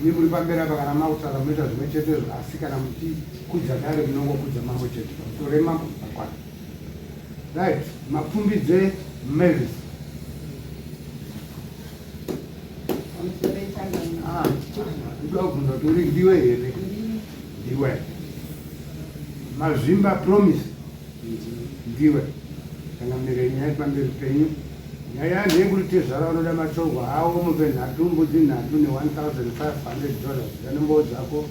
Imi muri pamberi apa kana makutaura munoita zvimwe chetezvo asi kana muchikudza dare munongokudza mambo chete pamusoro remambo pakwana. Right, mapfumbidze Mavis. Ah, ndoda kubvunza kuti uri ndiwe here? Ndiwe. Mazvimba Promise. Ndiwe. Changamire nyaya pamberi penyu. Nyaya ndeyekuti tezvara vanoda matorwa avo mupe nhatu mbudzi nhatu ne 1500 dollars yanembowo dzako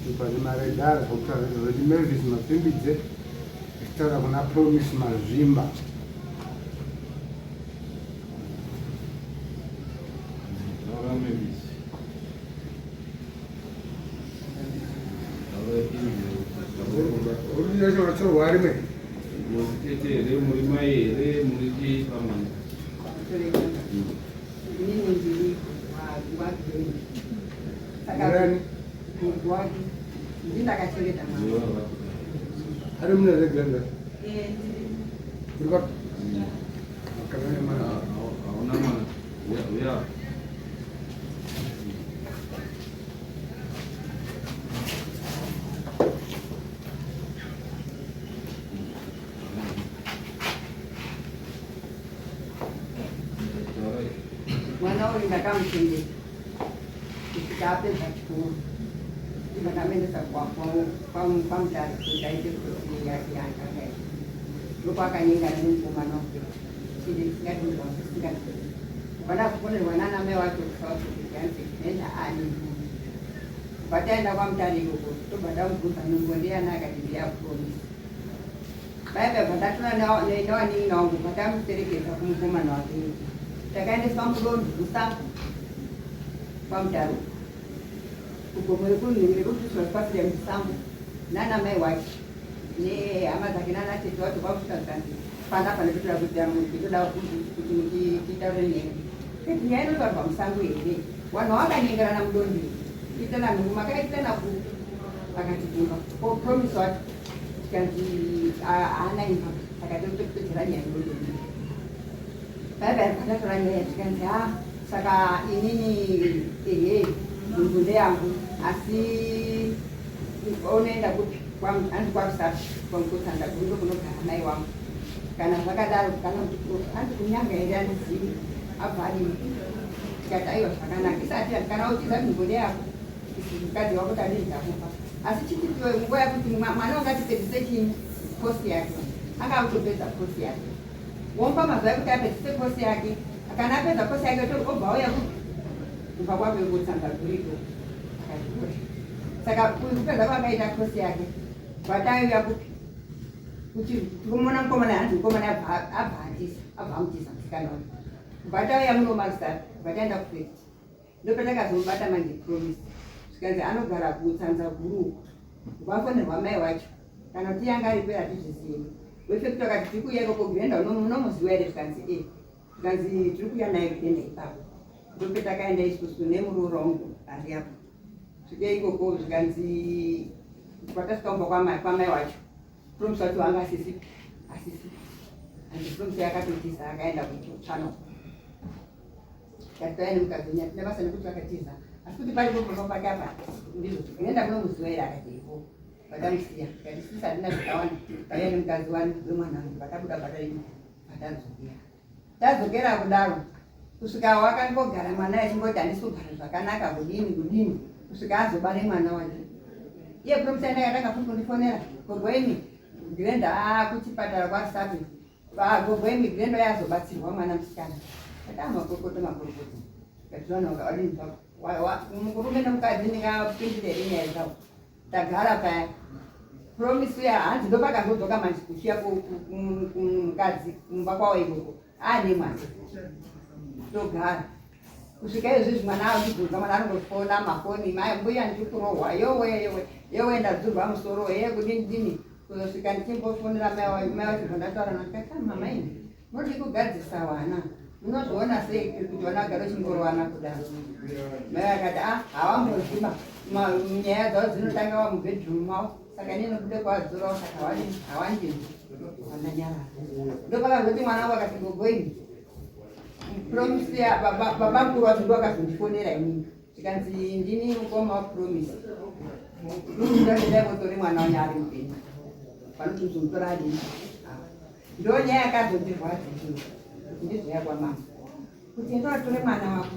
tupa nemaredara zvokutaura izvozvo ndi Mavis Mapfimbidze achitaura kuna Promise Mazvimba. Taura Mavis. Uri rimwe Tete here muri mai here muri chii pamwana? Inini ndiri waGreen. Saka Murani? Munhu wake ndini ndakachengeta mwana. Ari mune regranda. Eh, ndiri. Uri papi? Kana mwana. Hauna mwana. Uya. Mwana uyu ndakamuchengeta kusvika apedza chikoro ndakamuendesa kwamutare kuti aite kosi yake yaakanga ita ndokwakanyengana nemukomana wake chine ndisingatinzwa Vana nana mai wacho kuSouth Africa hanzi nenda ani kubva taenda kwamutare ikoko tobva tamubvunza nungo ndiyani akati ndiyapromise paipa bva ndatora newanin'ina wangu bva tamuperekedza kumukomana wake takaendeswa mudondo musango kwamutare kugomo rekutuswa kwasira musango nana mai wacho nehama dzake nana tete wacho kwakusvika zvikanzi Pana pane kuitira kuti toda kuti titaure nemi. Kuti nyaya inotaurwa musango here? Vanhu vakanyengerana mudondo kuitana nhumbu makaitirana ku akati kumba. Ko promise wacho tikanzi haana imba saka totopedzera nyaya mudondo. Bye bye patatora nyaya tikanzi ha saka inini ehe nhumbu ndeyangu asi unoenda kupi hanzi kwarusapi kwamukosanda gundo kunogara mai wangu kana zvakadaro kana hanzi kunyanga here andizivi abva adini tikati aiwa zvakanaka isati kana uchiza nhumbu ndeyako mukadzi wako tadini takupa asi chitipiwe nguva yekuti mwana ungatipedzise chini kosi yake anga akutopedza kosi yake womupa mazuva ekuti apedzise kosi yake kana apedza kosi yake obva auya kubva kwake kutsanga guriko akati saka kupedza kwakaita kosi yake vataiuya kupi kuti tikumona mukomana hanzi mukomana abva atiza abva amutiza musikana uyu vatauya muno master vataenda kufect ndopatakazomubata manje promise zvikanzi anogara kutsanza guru uku vafonerwa mai wacho kana kuti yanga aripo hatizvizivi wefect akati tiri kuuya ikoko grenda unomuziwa here zvikanzi e zvikanzi tiri kuuya naye grenda ipapo ndopetakaenda isusu nemuroora wangu ari apo svike ikoko zvikanzi patasvika kumba kwamai wacho promise wacho anga asisi asisi and promise yakatotiza akaenda kutsvano tikati tauya nemukadzi wenyu hatina basa nekuti vakatiza asi kuti paripo pamba pake apa ndizvo unoenda kunomuziva here akati ivo vakamusiya tikati sisi hatina zvakawanda tauya nemukadzi wani wemwana wangu vakabuda bataini vatadzokera Tadzokera kudaro kusvika wakangogara mwana achimboti handisi kugara zvakanaka kudini kudini kusvika azobare mwana wake iye promise ndakatanga futi kundifonera gogo imi grenda akuchipatara kwasapi gogo imi grenda yazobatsirwa mwana musikana ataa makokoto makorokoto murume nemukadzi ndingapindire here nyaya dzavo Tagara paya. Promise uya hanzi ndopakazodzoka manje kuchiya kumukadzi kumba kwawo ikoko aane mwana togara kusvika izvizvi mwana akudzoka mwana anongofona mafoni mai mbuya ndiri kurohwa yowe yowe yowe ndadzurwa musoro heye kudini dini kuzosvika ndichimbofonera mai wacho zvandataura ndikati ah, mama ini Munodi kugadzirisa wana munozviona sei kuti vana vagare vachingorowana kudaro mai akati ah hawamboziva nyaya dzavo dzinotanga vamubedroom mavo saka ini nokude kwadzurawo saka hawandinzwi vandanyarara ndopakazoti mwana wangu akati gogoini promise ya baba mukuru wacho ndo akazondifonera inini. Zvikanzi ndini mukoma waPromise. Ndinoenda kotore mwana wanyu ari mupenyu. Panoti muzomutora adini? Ndo nyaya yakazondirwadza iyoyo. Kuti ndizouya kwamama. Kuti enda watore mwana wako.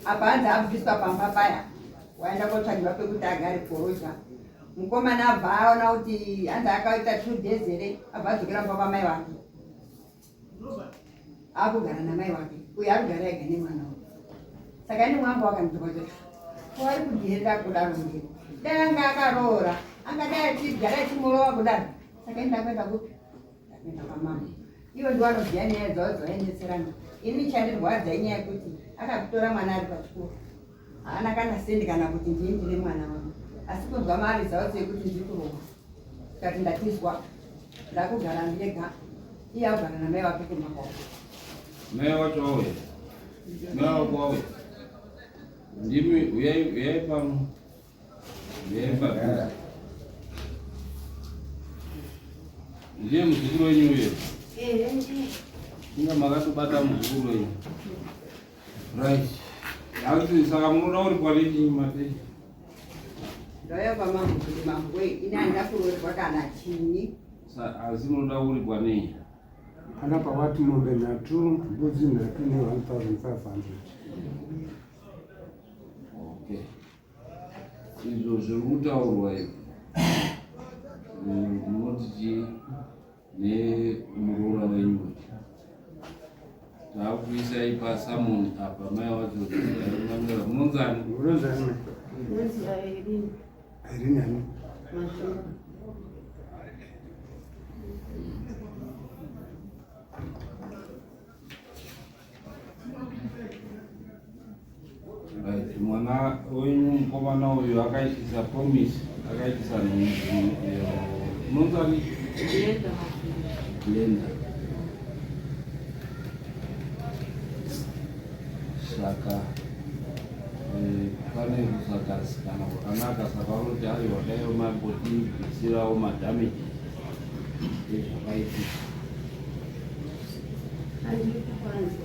Apa hanzi abviswa pamba paya. Waenda kotsvagirwa pekuti agare poroja. Mukomana abva aona kuti hanzi akaita 2 days here abva adzokera kumba kwamai wake. Akugara namai wake. Uyo arikugara ega nemwana wake. Saka ini mwangu wakanditora kuti wari kudherera kudaro ndiri. Dai anga akaroora, angadai achigara achimurova kudaro. Saka ini ndakuenda kupi? Ndakuenda kwamama. Ivo ndivo vanoziva nyaya dzavo dzavainetserana. Ini chandirwadza inyaya yekuti akakutora mwana ari pachikoro. Haana kana sendi kana kuti ndini ndine mwana wangu. Asi kunzwa mari dzavo dzekuti ndiri kurohwa. Tikati ndatizwa. Ndakugara ndega. Iye akugara namai wake kumba kwavo. Mai wacho wauya. Mai wako wauya. Ndimi uyai uyai pano. Uyai padhuze. Ndiye muzukuru wenyu uye. Ehe ndiye. Inga makatobata muzukuru wenyu. Right. Hanzi saka munoda kuripwa nechii mate? Ndauya kwamambo kuti mambo wee ini handina kuroorwa kana chini. Asi munoda kuripwa nei? Panapa wati mombe nhatu, mbudzi nhatu ne 1500. Okay. Izvo zviri kutaurwa izvi munoti chii nemuroora wenyu taakuisai pasamoni apa mai wacho munonzani? Munonzani? Irene ani? Right, mwana wenyu mukomana uyu akaitisa promise akaitisa unonzani Glenda saka eh, pane kusagarisikana kwakanaka saka vanoti aiwa dai mambotibvisirawo madamage ezvakaitika Handiri kukwanza.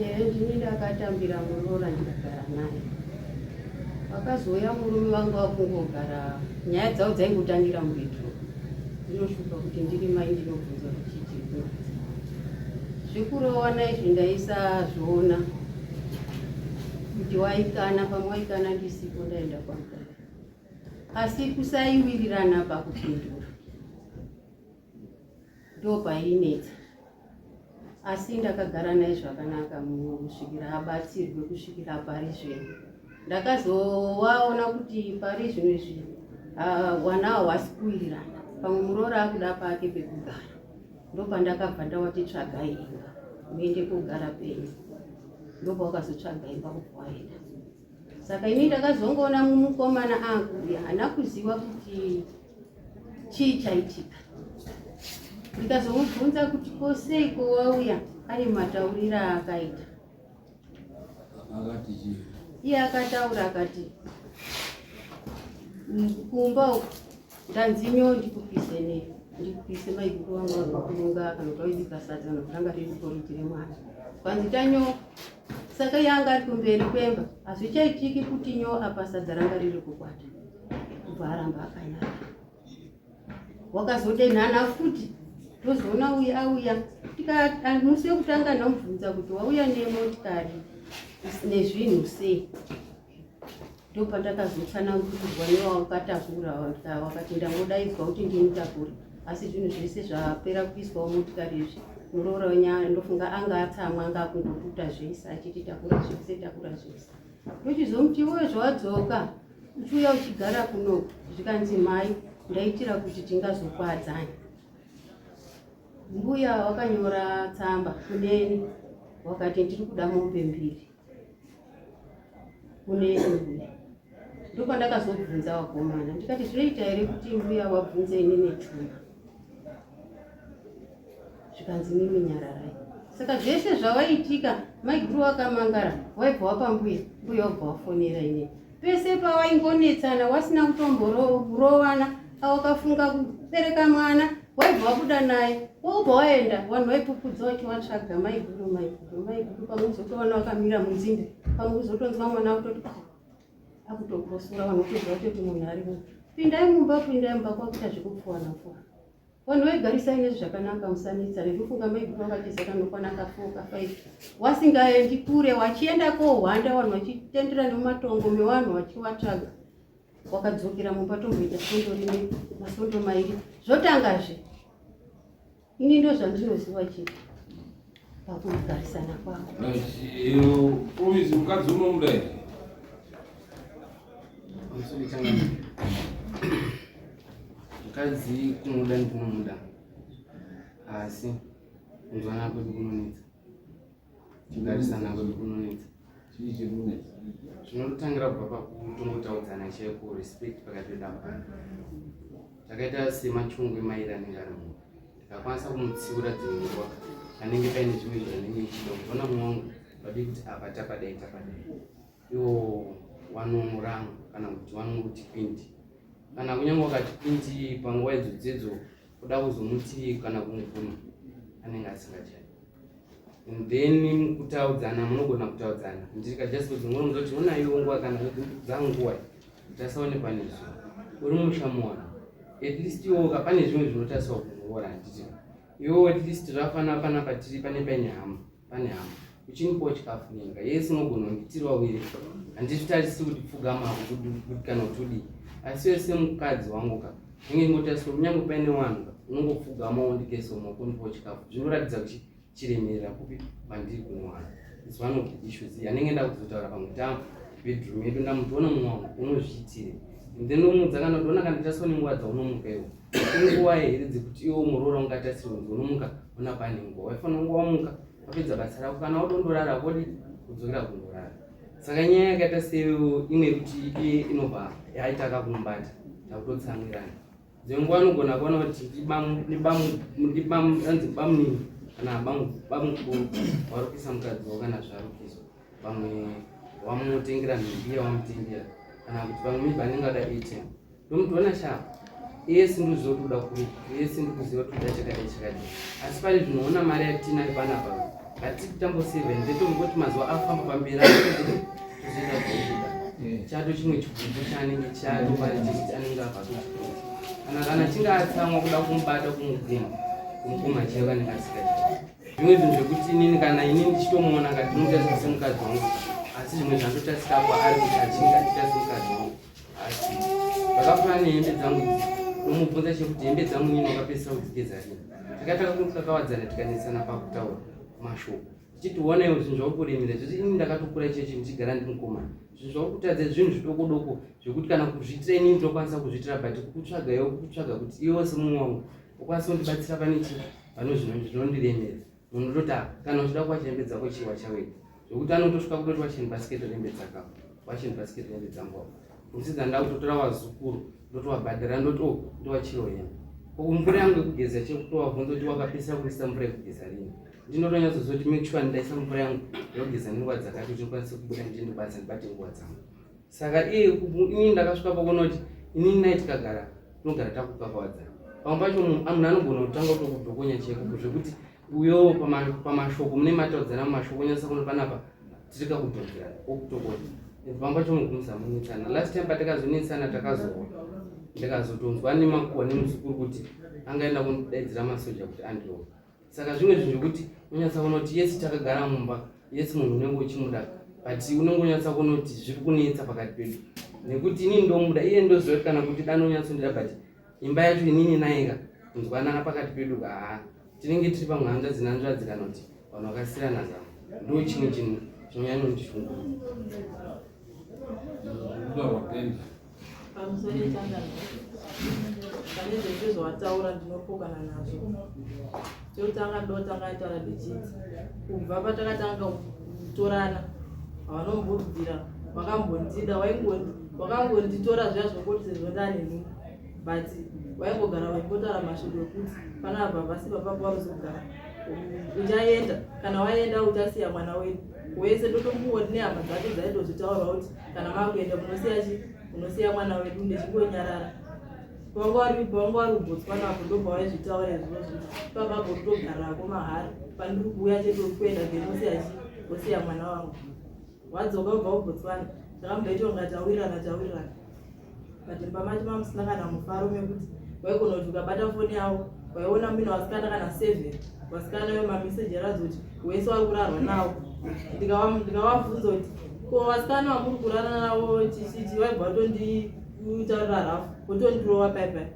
Ehe, ndini ndakatambira muroora ndikagara naye. Vakazouya murume vangu vakungogara, nyaya dzavo dzaingotangira mubedroom. Ndinoshupa kuti ndiri mai ndinobvunza kuti chii chiri kunetsa. Zvekurowana izvi ndaisazviona kuti waikana pamwe waikana ndisipo ndaenda kwamutare. Asi kusaiwirirana pakupindura ndopainetsa asi ndakagara naye zvakanaka kusvikira abatsirwe kusvikira pari zvino ndakazowaona kuti pari zvino izvi wana hawasi kuwirirana pamwe muroora akuda pake pekugara ndopandakabva ndawati tsvagai imba muende kogara penyu ndopawakazotsvaga imba kubva waenda saka ini ndakazongoona mukomana akuuya haana kuziva kuti chii chaitika ndikazomubvunza kuti ko seiko wauya ane mataurira aakaita akati chii iye akataura akati kumba uku ndanzi nyo ndikupise ne ndikupise maiguru vangu vakakurunga kana kuti vaibika sadza kana kuti ranga riri poriji remwana kwanzi tanyo saka iye anga ari kumberi kwemba hazvichaitiki kuti nyo apa sadza ranga riri kukwata kubva aramba akanyara wakazodenhana futi tozoona uye auya musi wekutanga ndamubvunza kuti wauya nemotikari nezvinhu sei ndopandakazotsanangurirwa newakatakura wakati ndangodaidzwa kuti ndimutakure asi zvinhu zvese zvapera kuiswawo motikari izvi muroora wenyaya ndofunga anga atsamwa anga akungotuta zvese achiti takura zvese takura zvese ndochizomuti iwewe zvawadzoka uchiuya uchigara kuno zvikanzi mai ndaitira kuti tingazokwadzani mbuya wakanyora tsamba kuneni wakati ndiri kuda mombe mbiri kuneni mbuya ndopandakazobvunza vakomana ndikati zvinoita here kuti mbuya wabvunze ini nechuma zvikanzi mimi nyararai saka zvese zvawaitika maiguru wakamangara waibva wapa mbuya mbuya wabva wafonera ini pese pawaingonetsana wasina kutomborovana awakafunga kubereka mwana Waibva wabuda naye wobva waenda, vanhu vaipupudza vachivatsvaga maiguru maiguru maiguru, pamwe uzotoona vakamira munzinde, pamwe uzotonzwa mwana akutoti akutokosora, vanhu votoziva kutoti munhu arimo. Pindai mumba, pindai mumba, kwakuita zvekupfuwana pfuwana. Vanhu vaigarisai nezvakanaka musanetsane, ndofunga maiguru vakatiza kanokwana ka 4 ka 5 wasingaendi kure, wachienda kohwanda, vanhu vachitendera nemumatongo mevanhu vachivatsvaga. Wakadzokera mumba tomboita svondo rimwe masondo mairi zvotangazve. Ini ndo zvandinoziva chete pakugarisana kwako. Promise, mukadzi unomuda here? Mukadzi kumuda ndinomuda, asi kunzwana kwedu kunonetsa, kugarisana kwedu kunonetsa. Chii chiri kunetsa? Zvinototangira kubva pakutongotaudzana chaiko, respect pakati pedu apa. Takaita semachungwe mairi anenge ari mumba. Ndikakwanisa kumutsiura dzimwe nguva anenge paine zvimwe zvanenge ichida kuona mumwe wangu vadii kuti apa tapadai tapadai, iwo wanomuranga kana kuti wanonguti kwindi, kana kunyange wakati kwindi panguva idzo dzedzo kuda kuzomuti kana kumuguma anenge asingachadi. And then mukutaudzana munogona kutaudzana ndirika just kuti munomuzoti unaiwo nguva kana dzanguva tasaonekwa nezuva uri musha muwana, at least iwoka pane zvimwe zvinotariswa kumuroora, handiti? Iwo at least zvafana panapa tiri pane paine hama, pane hama uchinipawo chikafu nenga yese unogona kunge tiri wawiri, handizvitarisi kuti pfugama ako kuti kana kuti udii, asi iwe semukadzi wangu ka inge ingotariswa kunyange paine wanhu ka unongopfugama wondikeso maoko undipawo chikafu, zvinoratidza kuti chiremerera kupi kwandiri kunowana. It's one of the issues anenge nda kuzotaura pamwe bedroom yedu. Ndamuti ona mumwe wangu unozviitire, and then ndomuudza kana kuti ona kana taswa nenguva dzaunomuka iwo inguva here dzekuti iwo muroora ungatasirwe kunzi unomuka ona pane nguva waifanira kunge wamuka wapedza basa rako, kana wadondorara wodi kudzokera kundorara. Saka nyaya yakaita seiyo imwe yekuti iye inobva yaita kakumbata takutotsamwirana. Dzimwe nguva anogona kuona kuti anzi bamunini kana bamukuru warukisa mukadzi wavo, kana zvarukiswa vamwe wamutengera nhumbi yawamutengera, kana kuti vamwe maybe anenge ada airtime, ndomuti ona sha, iye sindiziva kuti uda kuruka, iye sindikuziva kuti uda chakadai chakadai, asi pari zvinoona mari yatinayo panapa ngatitamboseva ndetomboti mazuva afamba pamberi tozoita zvakuda chato chimwe chigumbu chaanenge chato pari chekuti anenge abva kuchikoro, kana chinge atsamwa kuda kumubata kumuguma kumuguma chaivo anenge asikachi zvimwe zvinhu zvekuti inini kana inini ndichitomuona ngati semukadzi wangu, asi zvimwe zvandotasika kwaari kuti achinge achiita semukadzi wangu, asi zvakafanana nehembe dzangu idzi, nomubvunza chekuti hembe dzangu nini wakapedzisa kudzigeza rini? Takaita kakawadzana tikanetsana pakutaura mashoko, tichiti onaiwo zvinhu zvakukuremera zvekuti inini ndakatokura chechi ndichigara ndimukomana, zvinhu zvakukutadza zvinhu zvidoko doko zvekuti kana kuzviitira inini ndinokwanisa kuzviitira, but kukutsvaga iwe, kukutsvaga kuti iwe semumwe wangu ukwanise kundibatsira pane chii pane zvinondiremera. Munhu ototi ah, kana uchida kuwacha hembe dzako chiwacha wega, zvekuti anotosvika kutoti washing basket hembe dzakako, washing basket hembe dzangu apo musidza ndakutotora vazukuru ndotovabhadhara, ndoti o oh, ndowachiro hembe mvura yangu yekugeza chekutovabvunza kuti wakapesa kuisa mvura yekugeza rini? Ndinotonyatsoziva kuti make sure ndaisa mvura yangu yekugeza nenguva dzakati kuti ndikwanise kubuda ndiende basa ndibate nguva dzangu. Saka iye inini ndakasvika pakuona kuti inini naye tikagara tinogara takukakawadzana. Pamwe pacho munhu anogona kutanga kutokudhokonya chaiko zvekuti uyo pamashoko mune mataudzana mumashoko nyasa kuno panapa tiri kakudhonzerana okutokonya, pamwe pacho mugumisa munetsana. Last time patakazonetsana takazorwa, ndikazotonzwa nemakuhwa nemuzukuru kuti angaenda kundidaidzira masoja kuti andirova. Saka zvimwe zvinhu zvekuti unonyatsa kuona kuti yesi takagara mumba, yesi munhu unenge uchimuda, but unenge unyatsa kuona kuti zviri kunetsa pakati pedu nekuti inini ndomuda, iye ndoziva kuti kana kuti dano unyatsondida, but imba yacho inini naye kunzwanana pakati pedu haa tinenge tiri pamwe hanzvadzi nanzvadzi kana kuti vanhu vakasiyana zamo. Ndo chimwe chinhu chinonyanyondishungurudza. Pamusoro yechangano, pane zvese zvawataura ndinopokana nazvo. Chekutanga ndotanga ataura ndichiti kubva patakatanga kutorana havanombobvira wakambondida, wakangonditora zviya zvongoti sezvo ndane nhumbu, but waingogara waingotaura mashoko ekuti panapa vasi papapo varozogara uchaenda, kana waenda uchasiya mwana wedu wese. Ndotombungoti nehama dzacho dzaitozvitaura kuti kana makuenda munosiya chi munosiya mwana wedu, ndichingonyarara. Pavanga vari pavanga vari kuBotswana apo ndopavaizvitaura izvozvo. Ipapa apo kutogarako mahara. Pandiri kuuya chete uri kuenda then osiya chi osiya mwana wangu. Wadzoka ubva kuBotswana. Takamboita kunga tawirirana tawirirana. But mumba macho mamusina kana mufaro mekuti waigona kuti ukabata foni yavo waiona muine vasikana kana seven vasikana yo mameseji aratidza kuti wese wari kurarwa nawo. Ndikavabvunza kuti ko vasikana vamuri kurara navo chichichi vaibva vatonditaurira rafu votondirova pai pai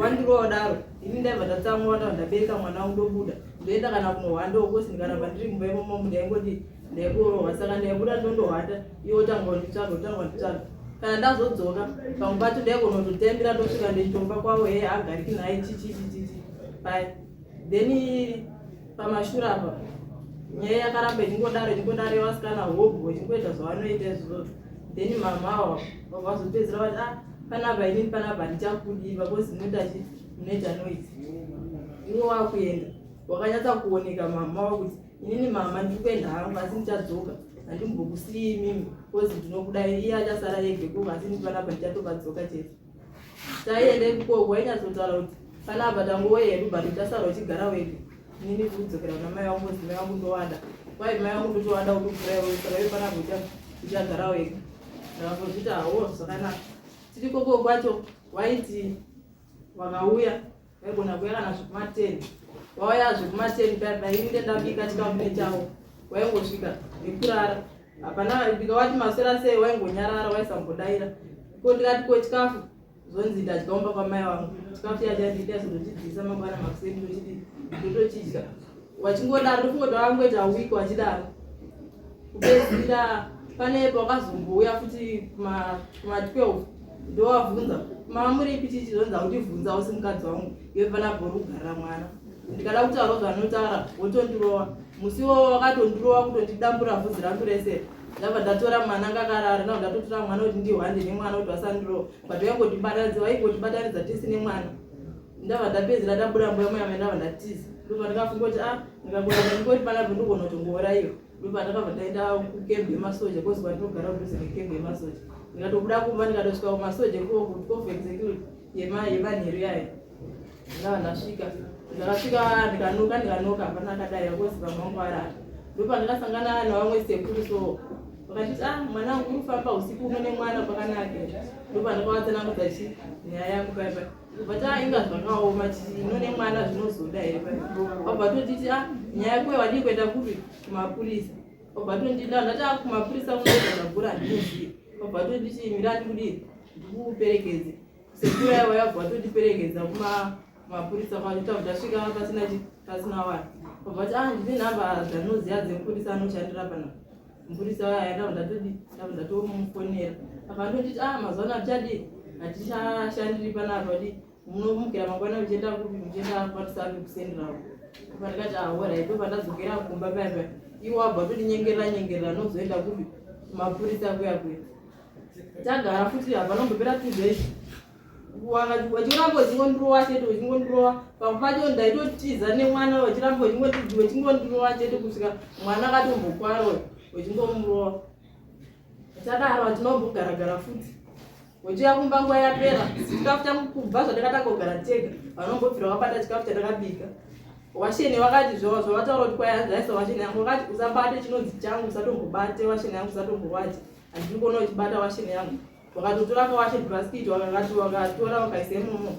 wandirova daro ini ndaibva ndatsamwa ndabva ndabereka mwana wangu ndobuda ndoenda kana kunohwanda ukosi ndikaramba ndiri mumba imomo ndaingoti ndaingorohwa saka ndaibuda ndondohwanda iwe wotanga kunditsvaga wotanga kunditsvaga kana ndazodzoka pamwe pacho ndaigona kutotembera ndosvika ndichitomba kwavo hee agariki naye chichichichichi pai then pamashure apa nyaya yakaramba ichingodaro ichingodaro yevasikana hobho ichingoita zvavanoita izvozvo then mama ava vabva vazopedzera vati ah panapa inini panapa handichakudi because munoita chi munoita noise iwe wakuenda wakanyatsa kuoneka mama wakuti inini mama ndiri kuenda hangu asi ndichadzoka handimbokusii imimi because ndinokudai iye achasara ege koko asi ini panapa ndichatobadzoka chete taienda ikoko wainyatsotaura kuti panapa tangouya hedu but uchasara uchigara wega inini ndikudzokera kuna mai vangu because mai vangu ndowada kwai mai vangu ndotowada kutopfuura iwe saka iwe panapa uchagara wega ndakazozviti hawo zvakanaka tiri koko kwacho waiti wakauya waigona kuuya kana zvekuma 10 wauya zvekuma 10 paya painge ndabika chikafu nechavo waingosvika nekurara hapana ndikawati maswera sei waingonyarara waisambodaira ko ndikati ko chikafu zvonzi ndadya umba kwamai vangu chikafu chiya chandiita zvondochidyisa mangwana makuseni ndochidi ndotochidya wachingodaro ndofunga kuti wakangoita week wachidaro kupedzisira pane pawakazombouya futi kuma 12 ndowabvunza mama muripi chichi zvonzi haundibvunza usi mukadzi wangu iwe pana bhori kugarira mwana ndikada kutaura zvanotaura wotondirova musi iwowo wakatondirova kutondidambura vhudzi rangu rese ndabva ndatora mwana ngakarara ndabva ndatotora mwana kuti ndihwande nemwana kuti vasandirova but vaingotibatanidza vaingotibatanidza tisi nemwana ndabva ndapedzera ndabuda mbuya muya ndabva ndatiza ndobva ndikafunga kuti ah ndikangoramba ndingori panapo ndogona kutongouraiwa ndobva ndakabva ndaenda kukembu yemasoja kozi kwandinogara kudhuze nekembu yemasoja ndikatobuda kumba ndikatosvika kumasoja ikoko kukof execute yemanheru yayo ndava ndasvika ndakasvika ndikanoka ndikanoka hapana akadaira kozi vamwe vangu varara ndopandakasangana nevamwe sekuru so vakanditi ah mwana wangu uri kufamba usiku uno nemwana kwakanaka ndopandakavatsanangudza chi nyaya yangu paya paya but ah inga zvakaoma chino nemwana zvinozoda here paya vabva totiti ah nyaya yako wadii kuenda kupi kumapurisa vabva tondida ndati ah kumapurisa kunoita zvagura handinozivi vabva tonditi mira ndikudii ndikuperekedze sekuru aiwa yabva vatondiperekedza kumapurisa kwacho tabva tasvika pasina pasina vanhu vabva vati ah ndine nhamba dzandinoziva dzemupurisa anoshandira pana mupurisa waya ndabva ndatodi ndabva ndatomufonera apa andonditi ah mazuva ano hatichadii hatichashandiri panapa di munomukira mangwana muchienda kupi muchienda kwatisave kusenderawo apa ndikati ah orit ndobva ndadzokera kumba paya paya iwo wabva watondinyengerera nyengerera nozoenda kupi kumapurisa kuya kuya tagara futi hapana kumbopera 2 days vachiramba vachingondirowa chete vachingondirowa pamwe pacho ndaitotiza nemwana vachiramba vachingondirowa chete kusvika mwana akatombokwara vachingomurowa tadaro hatinombogara-gara futi wechiuya kumba nguva yapera chikafu changu kubva zvandakatanga kugara tega vanombobvira vabata chikafu chandakabika washeni vakati zvavataura kuti kwayanzaisa washeni yangu vakati usabate chinonzi changu usatombobate washeni yangu usatombowache handiri kuona uchibata washeni yangu wakatotora kawashe bhasikiti wakakati wakatora wakaisa imomo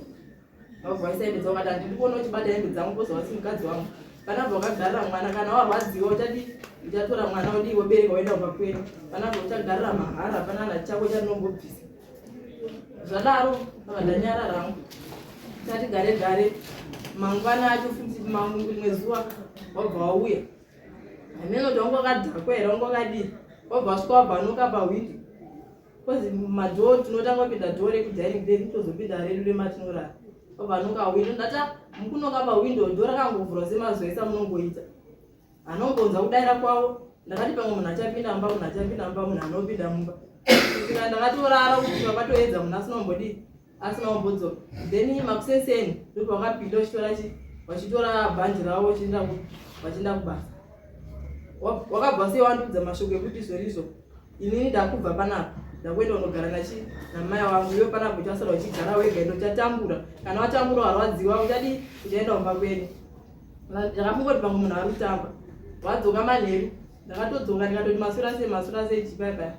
wabvaisa hembe dzavo wakati handiri kuona uchibata hembe dzangu kozi wasi mukadzi wangu panabva wakagarira mwana kana warwadziwa uchadi uchatora mwana udii wobereka woenda kumba kwenyu panabva uchagarira mahara hapana na chako chandinombobvisa zvadaro ava ndanyara rangu tati gare gare mangwana acho futi rimwe zuva wabva wauya hameno kuti wanga wakadhakwa here wanga wakadii wabva wasvika wabva anoka pahwindo bcause madhoo tinotanga kupinda dhoo rekudining then tozopinda redu rematinorara wabva anoka hwindo ndati mukunoka pahwindo dhoo rakangovhurwa semazuva ese amunongoita anombonza kudaira kwavo ndakati pamwe munhu achapinda mumba munhu achapinda mumba munhu anopinda mumba kusvika ndakatorara kusvika kwatoedza munhu asina kumbodii asina kumbodzoka then makuseseni ndopavakapinda vachitora chi vachitora bhandi ravo vachienda vachienda kubasa wakabva sei wandiudza mashoko ekuti izvorizvo inini ndakubva panapa Ndakuenda unogara nachi namai wangu iwe panapo uchasara uchigara wega ende uchatambura. Kana watambura warwadziwa uchadii uchaenda kumba kwenyu. Ndakafunga kuti pamwe munhu ari kutamba. Wadzoka manheru ndakatodzoka ndikatoti maswera sei maswera sei chipaipai.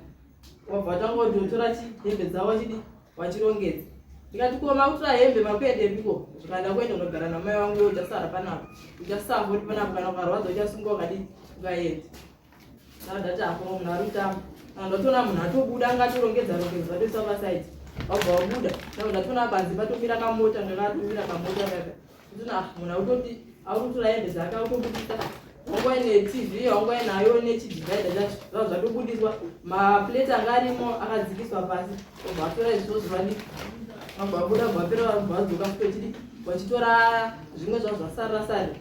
Wabva watanga kutotora chi hembe dzavo wachidi wachirongedza. Ndikati ko makutora hembe makuendepiko zvikanda kuenda unogara namai wangu iwe uchasara panapa uchasafa uri panapa kana ukarwadza uchasungwa ukadii ukaenda. Saka ndati apo munhu ari kutamba kana ndatoona munhu atobuda anga atorongedza rongedza atoisa pasaidi wabva wabuda saka ndatoona panze patomira kamota ndakatomira kamota kaka nditoona ah munhu autoti akutora hembe dzake autobudisa wangu aine tv wangu ainayo nechidivhaidha chacho zvava zvatobudiswa maplate anga arimo akadzikiswa pasi obva atora izvozvo vadi vabva vabuda bva vapera vabva vadzoka futi vachidi vachitora zvimwe zvavo zvasarira sarira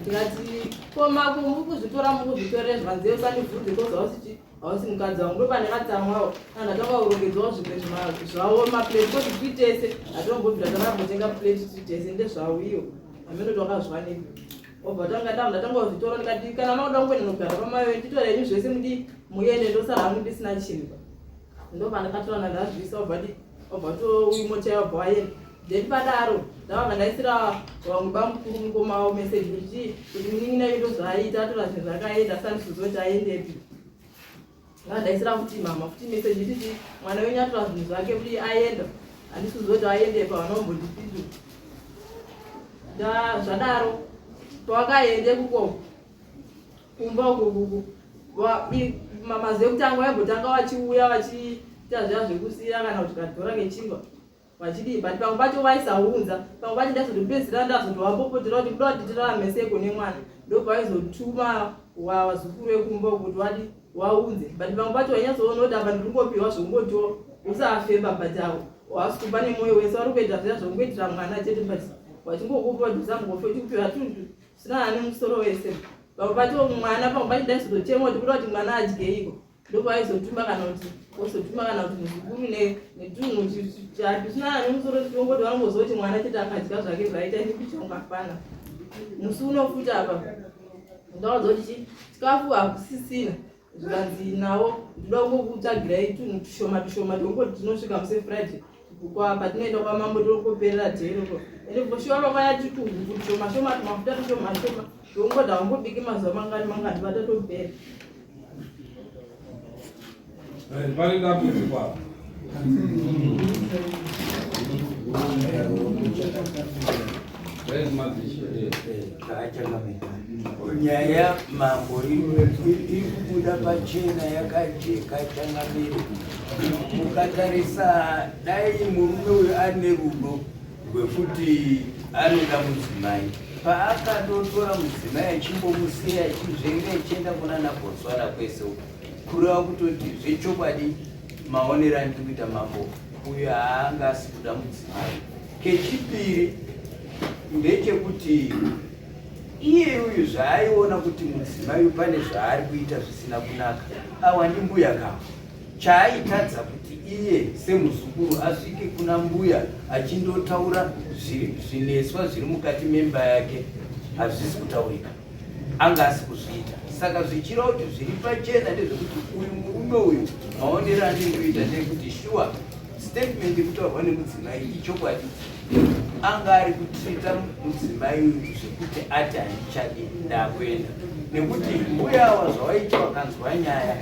ndikati ko mako mukuzvitora mukuzvitorere zvanzi usandibvunze kozi hausi hausi mukadzi wangu ndopandakatsamwawo kana ndatanga kurongedzawo zvimwe zvavo maplate kozi tiri tese hatombobvira takambotenga plate tiri tese ndezvavo iyo hameno twakazwanepi obva tanga ndam ndatanga kuzvitora ndikati kana makuda kungoenda nogara pamaiwe nditore henyu zvese mudi muende ndosara hangu ndisina chinhu ndopandakatora ndazviisa obva obva touyi mota yabva waenda then padaro ndavabva ndaisira vamwe bamukuru mukoma wavo message kuti chii kuti munin'ina yu ndozvaaita atora zvinhu zvakaenda asati kuziva kuti aendepi ndandaisira futi mama futi message kuti chii mwana wenyu atora zvinhu zvake kuti aenda handisi kuziva kuti aendepi havanombondipindura zvadaro pawakaende kuko kumba uko kuku mazuva ekutanga vaimbotanga vachiuya vachiita zviya zvekusiya kana kuti kadhora kechingwa vachidii but pamwe pacho vaisaunza pamwe pacho ndaizotopedzisira ndazotovapopotera kuti kuda kuti tirarame seko nemwana ndopavaizotuma vazukuru vekumba kuti wadi waunze but pamwe pacho wainyatsoona kuti apa ndiri kungopiwa zvongotiwo usafemba but avo hawasi kupa nemwoyo wese vari kuita zviya zvongoitira mwana chete but vachingokupa kuti usangofe uchikupiwa tunhu zvisina nemusoro wese pamwe pacho mwana pamwe pacho ndaizotochema kuti kuda kuti mwana adyeiko ndopaizotuma kana kuti wozotuma kana kuti muzukuru netunhu chatisina nemusoro tinongoti vanongoziva kuti mwana chete akadya zvake zvaita ini kuchonga hapana musi uno futi apa ndaudza kuti chi chikafu hakusisina zvikanzi nawo ndinoda kungokutsvagirai tunhu tushoma tushoma tongoti tinosvika musi friday patinoenda kwamambo tokoperera dhero ende kushuwa vakaya tituhuku tushoma shoma tumafuta tushoma shoma tongoda wangobiki mazuva mangani mangani vatatopera Pane dambudziko apa. Nyaya mambo iri kubuda pachena yakajeka changamire. Mukatarisa dai murume uyu ane rudo rwekuti anoda mudzimai paakatotora mudzimai achimbomusiya achizvenga achienda kunana Botswana kwese uko kureva kutoti zvechokwadi maonero andiri kuita mambo uyu haanga asi kuda mudzimai kechipiri ndechekuti iye uyu zvaaiona kuti mudzimai pane zvaari kuita zvisina kunaka awa ndimbuya kavo Chaaitadza kuti iye semuzukuru asvike kuna mbuya achindotaura zvineswa zviri mukati memba yake hazvisi kutaurika. Anga asi kuzviita. Saka zvichireva kuti zviri pachena ndezvekuti uyu murume uyu maonero andinoita ndeyekuti shuwa statement ikutaurwa nemudzimai ichokwadi anga ari kutrita mudzimai uyu zvekuti ati handichadi ndakuenda nekuti mbuya awa zvawaita wakanzwa nyaya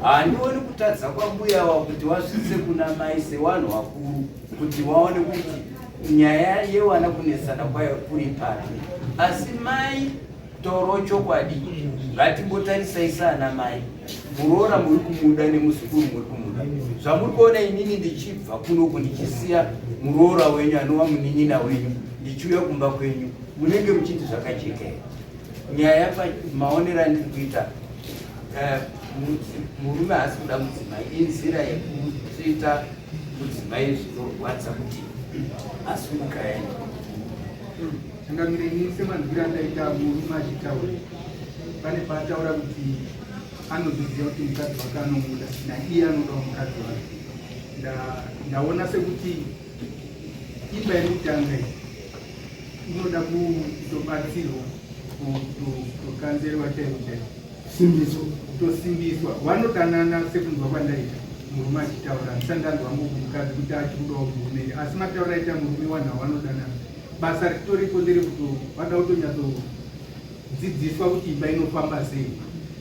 handioni kutadza kwambuya awa kuti wasvitse kuna mai sewanhu wakuru kuti waone kuti nyaya yewana kunetsana kwayo kuri papi asi mai Toro chokwadi ngatimbotarisai saana mai muroora muri kumuda nemuzukuru muri kumuda zvamuri kuona inini ndichibva kunoku ndichisiya muroora wenyu anova munin'ina wenyu ndichiuya kumba kwenyu munenge muchiti zvakajeka here nyaya maonero andiri kuita eh, murume haasi kuda mudzimai inzira yekuita mudzimai zvinorwadza kuti asumuka aende Changamire ini semanzwiro andaita murume achitaura pane paataura kuti anozviziva kuti mukadzi wake anomuda naiye anodawo mukadzi wake ndaona sekuti imba iri kutanga iyi inoda kutobatsirwa kutokanzerwa chaiko chaiko kutosimbiswa vanodanana sekunzwa kwandaita. Murume achitaura handisati ndanzwa hangu kumukadzi kuti achikudawo murume here, asi mataura aita murume wanhu avanodanana basa ritoriko nderekuti vada kutonyatsodzidziswa kuti imba inofamba sei.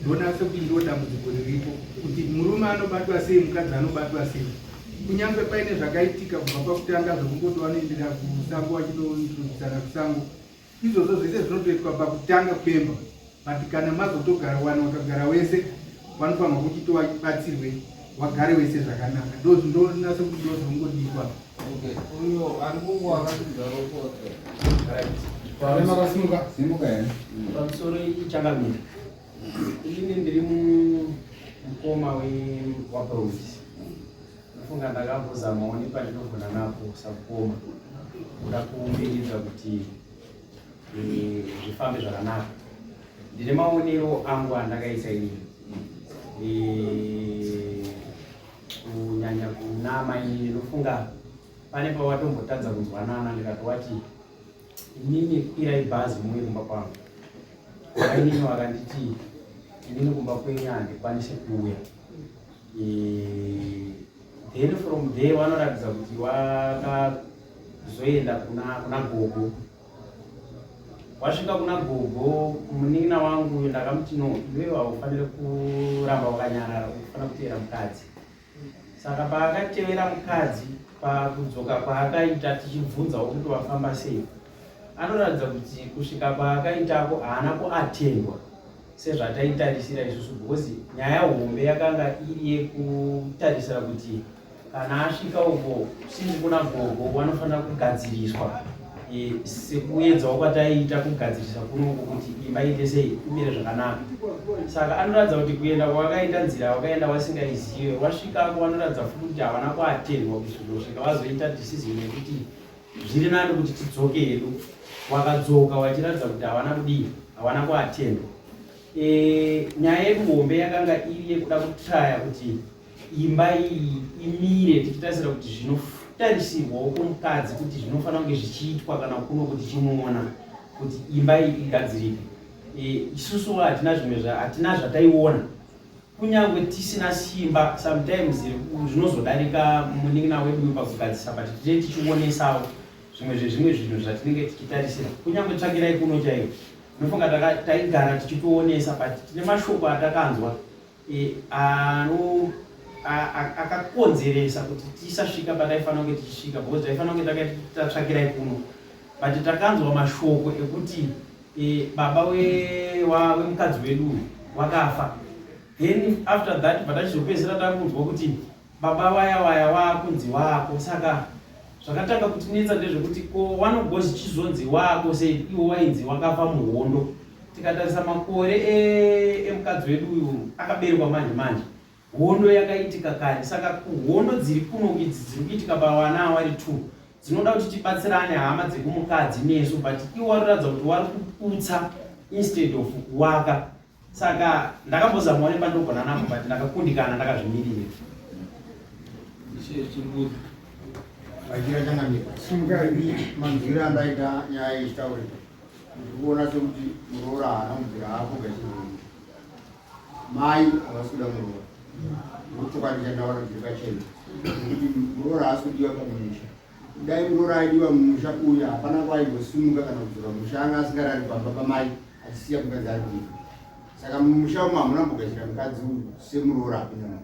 Ndoona sekuti ndo dambudziko riripo kuti murume anobatwa sei, mukadzi anobatwa sei. Kunyange paine zvakaitika kubva pakutanga zvekungoti vanoendera kusango vachinointroducana kusango, izvozvo zvese zvinotoitwa pakutanga kwemba, but kana mazotogara wani wakagara wese vanofanirwa kuti tovabatsirwe wagare wese zvakanaka. Ndozvindonasa kuti ndozvongodikwa. Okay, uyo ari kungo akatidza rokoto. Right. Makasimuka. Simuka here? Pamusoro ichangamira. Ini ndiri mukoma waPromise. Ndofunga ndakambozamawo nepandinogona napo samukoma kuda kuumbiridza kuti eh, zvifambe zvakanaka. Ndine maonero angu andakaita inini. Eh, kunyanya kuna amainini ndofunga pane pawatombotadza kunzwanana ndikati wati inini kwirai bhazi muuye kumba kwangu. Mainini vakanditi inini kumba kwenyu handikwanise kuuya. Eh, then from there vanoratidza kuti wakazoenda kuna, kuna gogo. Wasvika kuna gogo, munin'ina wangu uyu ndakamuti no, iwewe haufaniri kuramba wakanyarara, unofanira kuteera mukadzi. Saka paakatevera mukadzi pakudzoka kwaakaita tichibvunzawo kuti wafamba sei, anoratidza kuti kusvika kwaakaitako haana kuatendwa sezvataitarisira isusu because nyaya hombe yakanga iri yekutarisira kuti kana asvika uko sinzi kuna gogo wanofanira kugadziriswa e, sekuedzawo kwataiita kugadzirisa kunoku kuti imba iite sei imire zvakanaka. Saka anoratidza kuti kuenda kwavakaita nzira wakaenda wasingaizive, wasvikako vanoratidza futi kuti havana kuatendwa kusvika vazoita decision yekuti zviri nani kuti tidzoke hedu. Wakadzoka wachiratidza kuti havana kudii, havana kuatendwa. E, nyaya yedu hombe yakanga iri yekuda kutraya kuti imba iyi imire tichitarisira kuti zvinotarisirwawo kumukadzi kuti zvinofanira kunge zvichiitwa kana kuno kuti chimuona kuti imba iyi igadzirike. E, isusu hatina zvimwe hatina zvataiona kunyange tisina simba sometimes zvinozodarika munin'ina wedu pakugadzisa but tinenge tichionesawo zvimwe zvezvimwe zvinhu zvatinenge tichitarisira kunyange tsvakirai kuno chaiyo ndofunga taigara tichitoonesa but tine mashoko atakanzwa e, ano akakonzeresa kuti tisasvika pataifanira kunge tichisvika because taifanira kunge takaita tatsvakirai kuno but takanzwa mashoko ekuti e, baba wemukadzi we wedu wakafa then after that patachizopedzisira takunzwa kuti baba vaya vaya wakunzi wako saka zvakatanga kutinetsa ndezvekuti ko wanogozi chizonzi wako sei iwo wainzi wakafa muhondo tikatarisa makore emukadzi e wedu uyu akaberekwa manje manje hondo yakaitika kare saka kuhondo dziri kuno idzi dziri kuitika pavana awari two dzinoda kuti tibatsirane hama dzekumukadzi nesu but iwo watoratidza kuti wari kuputsa instead of kuwaka saka ndakambozamawo nepandogona napo but ndakakundikana ndakazvimirira. Vachira changamira simukai manzwiro andaita nyaya ichitaurika ndiri kuona sekuti muroora haana kubvira akugashira mai havasi kuda muroora ndochokwadi chandaona chiri pachena nekuti muroora haasi kudiwa pamusha Dai muroora aidiwa mumusha uyu hapana kwaimbosimuka kana kudzora musha anga asingarari pamba pamai achisiya mukadzi ari kuita. Saka mumusha umu hamuna mbogashira mukadzi uyu semuroora apinda musha.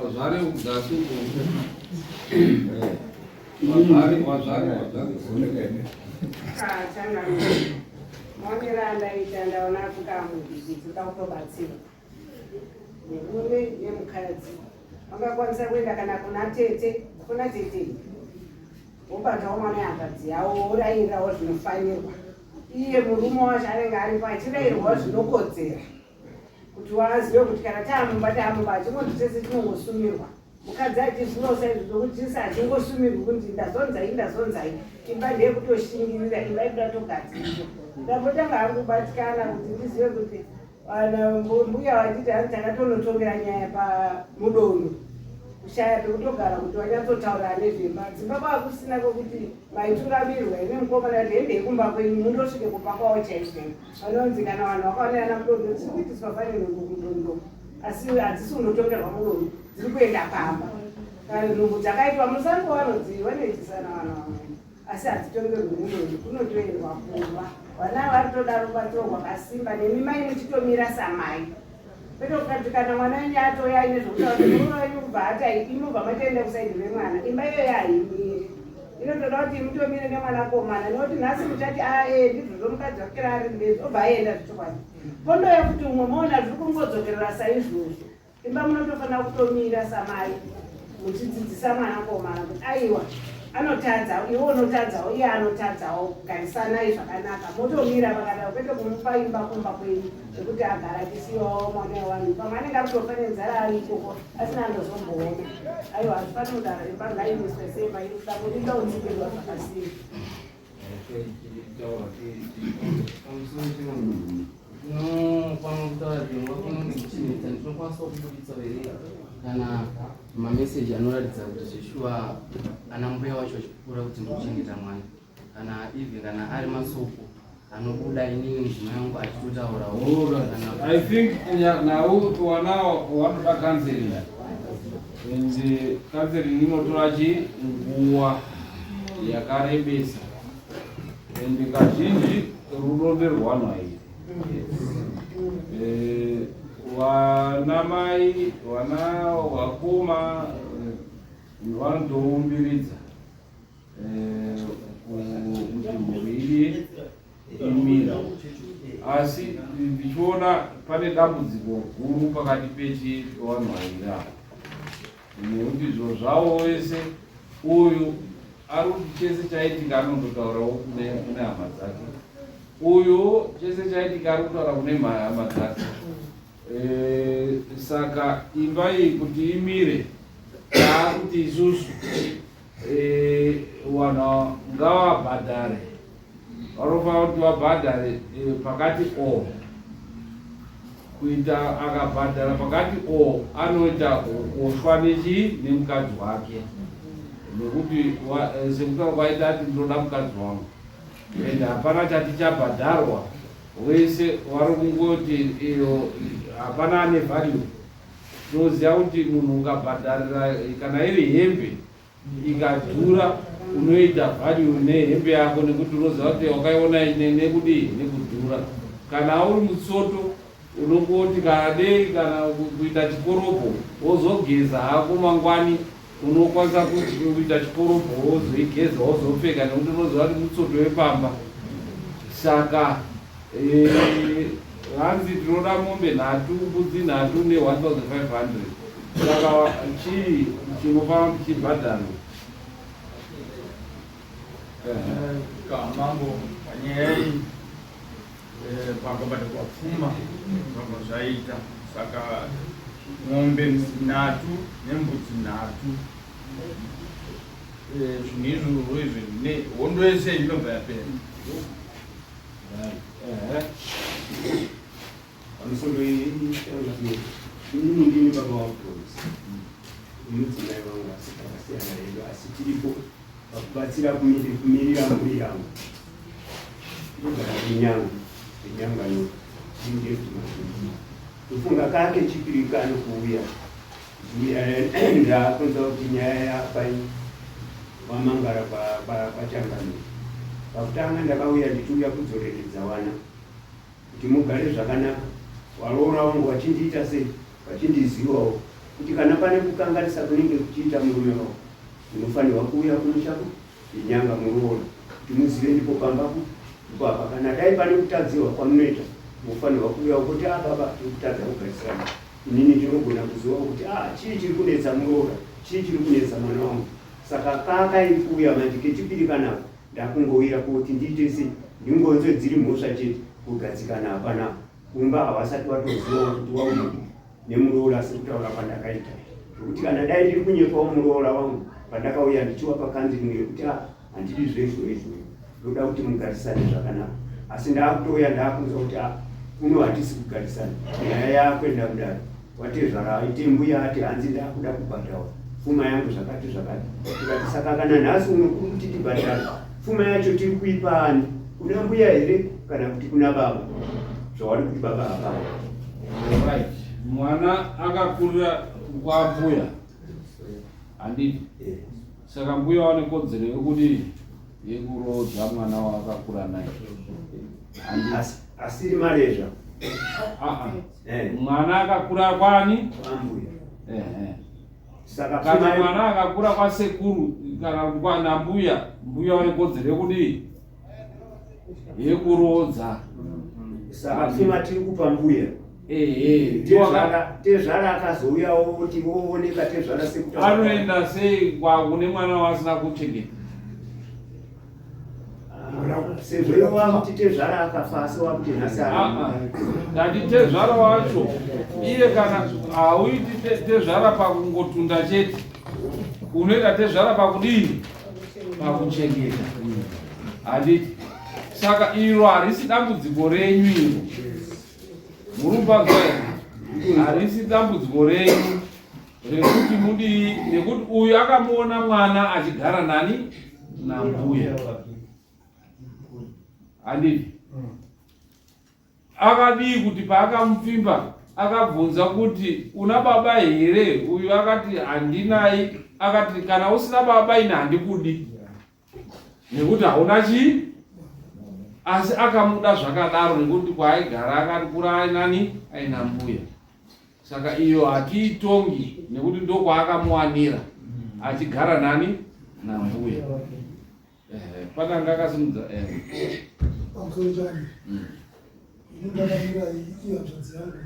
Wazvare kudzasi uko. Wazvare, wazvare, wazvare. Maonero andaita ndaona kuti amudzi dzoda kutobatsirwa. Murume nemukadzi vangakwanisa kuenda kana kuna tete, kuna tete wobatawo mwana hanzvadzi yavo worayirawo zvinofanirwa. Iye murume wacho anenge aripo achirayirwawo zvinokodzera kuti wazive kuti kana taamumba taamumba hachingonzi tese tinongosumirwa. Mukadzi achizivawo saizvozvo kuti tese hachingosumirwi kunzi ndazonzai ndazonzai. Imba ndeyekutoshingirira, imba inoda togadziriswa. Ndambotanga hangu kubatikana kuti ndizive kuti Vana mbuya vachiti hanzi takatonotongera nyaya pamudono. Kushaya pekutogara kuti wanyatsotaura nezvemba. Dzimba kwava kusina kwekuti maitungamirwa imi mukomana kuti hende yekumba kwenyu mundosvike kumba kwavo chaizvo. Vanonzi kana vanhu vakaonana mudondo dziri kuitiswa fani nhumbu mudondo asi hadzisi kunotongerwa mudondo dziri kuenda pamba. Kana nhumbu dzakaitwa musango vanodzi vanoitisana vanhu vamwe asi hadzitongerwi mudondo kunotoendwa kumba. Vana varitoda rubatsiro rwakasimba nemi mai muchitomira samai. Kwete kukati kana mwana wenyu atouya aine zvokutaura kuti murume wenyu kubva ati imobva matoenda kusaidi remwana imba iyoyo haimiri inotoda kuti mutomire nemwanakomana nekuti nhasi muchati ae ndizvozvo mukadzi wake raari mbezi obva aenda zvechokwadi pondoya kuti umwe moona zviri kungodzokerera saizvozvo imba munotofanira kutomira samai muchidzidzisa mwanakomana kuti aiwa anotadza iwe unotadzawo iye anotadzawo garisanai zvakanaka motomira pakadaro kwete kumupa imba kumba kwenyu zvekuti agara achisiyiwawo mwana wevanhu pamwe anenge ari kutofa nenzara ari ikoko asina andozomboona aiwa hazvifaniri kudaro imba ngaimiswe semba iri kuda kuda kutsigirwa zvakasimba Ndinokwanisa kubuditsa here kana mameseji anoratidza kuti zveshuwa ana mbuya wacho vachipupura kuti ndikuchengeta mwana kana even kana ari masoko anobuda inini mudzimai wangu achitotaurawo I think nhau wana wanoda counseling and counseling inotora chi nguva yakarebesa and kazhinji rudo nderwanhu airi eh, vana mai vana vakoma eh, vanotoumbiridza eh, kuti mhuri iye imira asi ndichiona pane dambudziko guru pakati pechi vanhu vairi ava nekuti zviro zvavo vese uyu ari kuti chese chaitika anondotaurawo kune kune hama dzake uyu chese chaitika ari kutaura kune hama dzake e, saka imba iyi kuti imire taakuti isusu e, vanhu ngavabhadhare vanofanira kuti vabhadhare e, pakati o kuita akabhadhara pakati o anoita kuoshwa nechii nemukadzi wake nekuti eh, sekutaura kwaita ati ndinoda mukadzi wangu and hapana chati chabhadharwa wese vari kungoti iyo hapana ane value tinoziva kuti munhu ukabhadharira kana iri hembe ikadhura unoita value nehembe yako nekuti unoziva kuti wakaiona nekudii nekudhura kana uri mutsoto unongoti kana dei kana kuita chikorobho wozogeza hako mangwani unokwanisa kuita chikorobho wozoigeza wozopfeka nekuti unoziva kuti mutsoto wepamba saka eh, hanzi tinoda mombe nhatu mbudzi nhatu ne 1500 saka chii chinofanira kuti chibhadharwe Kamambo panyaya iyi eh, pakabhadharwa pfuma zvabva zvaita saka mombe nhatu nembudzi nhatu eh, zvinhu izvozvo izvi hondo yese inobva yapera. Pamusoro iyi inini ndini baba waPromise nemudzimai wangu asi takasiyana hedu asi tiripo pakubatsira kumirira mhuri yangu ndogara kunyanga kunyanga yo ndindefuti kufunga kake chipiri kano kuuya ndakunzwa kuti nyaya yapai wamangara pachangamire pakutanga ndakauya ndichiuya kudzoreredza wana kuti mugare zvakanaka waroora wangu wachindiita sei wachindizivawo kuti kana pane kukanganisa kunenge kuchiita murume wako unofanirwa kuuya kumusha inyanga muroora kuti muzive ndipo pambapo ndipo apa kana dai pane kutadziwa kwamunoita munofanirwa kuuya kuti a ah, baba tiri kutadza kugarisana inini ndinogona kuziva kuti a ah, chii chiri kunetsa muroora chii chiri kunetsa mwana wangu saka kakairi kuuya manje kechipiri kanaka ndakungowira kuti ndiite sei ndingonzwe dziri mhosva chete kugadzikana hapana kumba havasati vatozivawo kuti wauya nemuroora sekutaura kwandakaita zvekuti kana dai ndiri kunyepawo muroora wangu pandakauya ndichiwapa kanziringi yekuti ah, handidi zvezvo izvo ndoda kuti mugarisane zvakanaka asi ndaakutouya ndaakunzwa kuti ah, kuno hatisi kugarisana nyaya yakuenda kudaro watezvara aite mbuya ati hanzi ndaakuda kubhadhawa Pfuma yangu zvakati zvakati. Tikati saka kana nhasi uno kuri kuti tibhadhare pfuma yacho tiri kuipa ani? Kuna mbuya here kana kuti kuna baba? Zvawari kuti baba hapana. Right. Mwana akakurira kwambuya. Handiti? Saka mbuya wane kodzero yekudii? Yekuroodza mwana waakakura naye. Asiri marezva. Ah, ah. Eh. Mwana akakura kwani? Kwambuya. Eh. Saka kana mwana akakura kwasekuru kana kwana mbuya, mbuya wane kodzero yekudii? Yekuroodza. Saka pfuma tiri kupa mbuya. Tezvara akazouyawo kuti vooneka tezvara sekuti anoenda sei kune mwana waasina kuchengeta sezvo ivo vakuti tezvara akafa asi wakuti nhasi ah, ah. ndati tezvara wacho iye kana hauiti tezvara pakungotunda chete unoita tezvara pakudii pakuchengeta handiti saka iro harisi dambudziko renyu iro Murumbadzwa harisi dambudziko renyu rekuti mudii nekuti uyu akamuona mwana achigara nani nambuya handiti akadii kuti paakamupfimba akabvunza kuti una baba here uyu akati handinai akati kana usina baba ini handikudi nekuti hauna chii asi akamuda zvakadaro nekuti kwaaigara akati kura ainani aina mbuya saka iyo hatiitongi nekuti ndokwaakamuwanira achigara nani nambuya pananga akasimudza eh. pamusoro chani mm. ini ndakamira iyo hanzvadzi yangu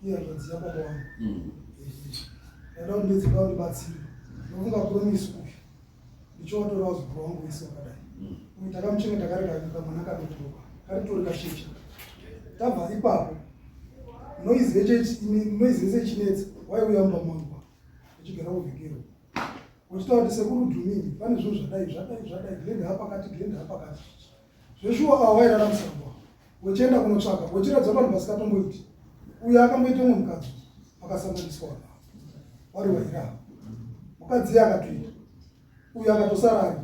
iyo hanzvadzi yababa wangu mm. ndaida kuti ndedzida kundibatsira ndofunga promise uyu ndichiwatora vazukuru vangu vese vakadai mm. uyu takamuchengeta kari kamwana kadodoko karitori kacheche tabva ipapo noise yese ichinetsa waiuya mumba mangu uchigara kuvhikiro uchitaura kuti sekuru dhumini pane zvinhu zvadai zvadai zvadai glend hapakati glend hapakati zveshuwa avo vairara musango wechienda kunotsvaka wechiratidza vanhu vasikatomboiti uyo akamboita umwe mukadzi vakasanganiswa vanhu vari vairava mukadzi iye akatoita uyo akatosara aripo